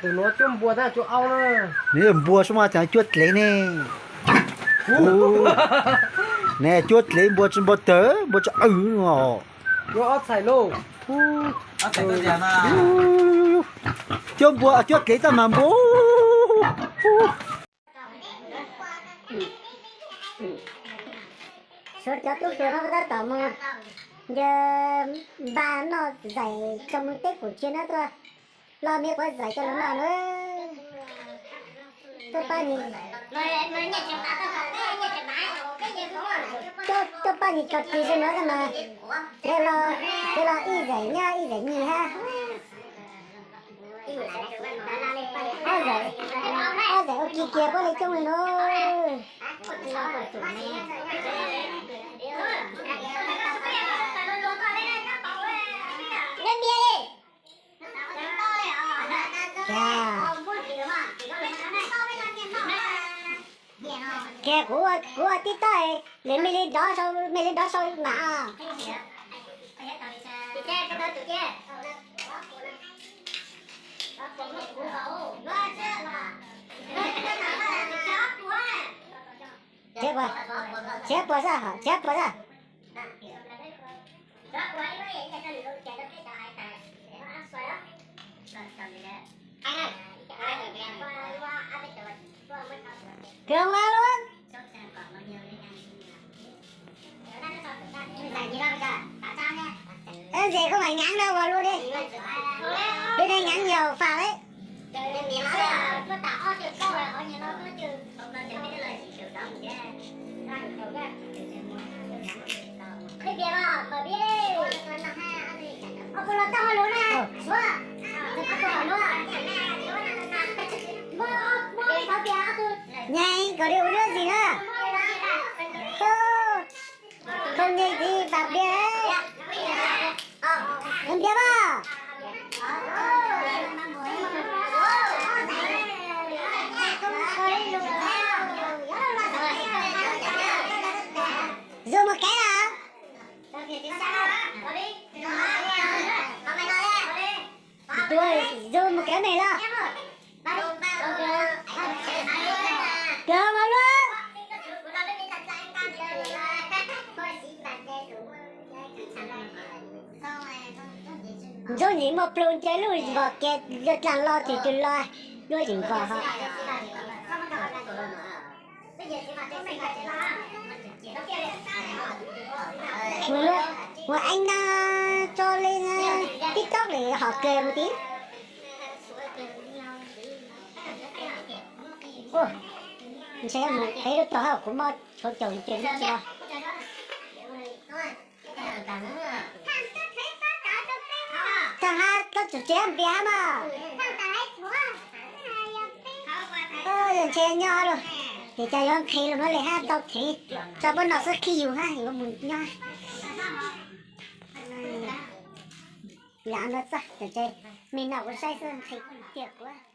Tus nuav cuab npua tab cuab aub na. Nws yog npua sub mas cas cuab dlev ne. Ne cuab dlev npua tsi npau tawg, npua tsi aw os. Cuab ob txhais lauj. Cuab npua cuab dlev tab mas npua. Suav cov tub hluas no tab tom mus ncaws npa noj zais tso mus teb kum cia na tuaj. Los me quav zais coj los noj na. Tuaj pab, tuaj pab nws tso ris rau no mas, yog los, yog los ib zais nyob ib zais nyiag hab. Ob zais, ob zais ua kiag kiag puab le coob le no. Kiag, kuv, kuv ua tib tag, lawv me li dov sau, me li dov sau mas. Tsev puas, tsev puas xwb, tsev puas xwb. Kawg mas lub. Ntxim koj mam nyaav rau ua luaj li. Li ntawd nyaav yog faj li. Nyeem kom li ua luaj ntxim na. Không nên đi vào bia. Không biết à? Dù một cái nào? Tôi dù một cái này là. Kawg mas lub. Ntsuab nyiam muaj plhu nce lub vos kev dlaag los tsis tug los, lub yeej vos hov. Ua eeb na, tso li TikTok li hom kawg mus tid. Ntshe mus qev lub tog hab kuv mob tshuav caum ces tsis los. Tag hab koj tsum tsev npias hab mog. Yog ntshe nyob lawm, ces cas yuav nqhis lawm muab li hab tau thev tso puab noj xwb khib yus hab yuav mus nyob. Lam no txog, me no kuv saib xwb nqhis tiag kuv.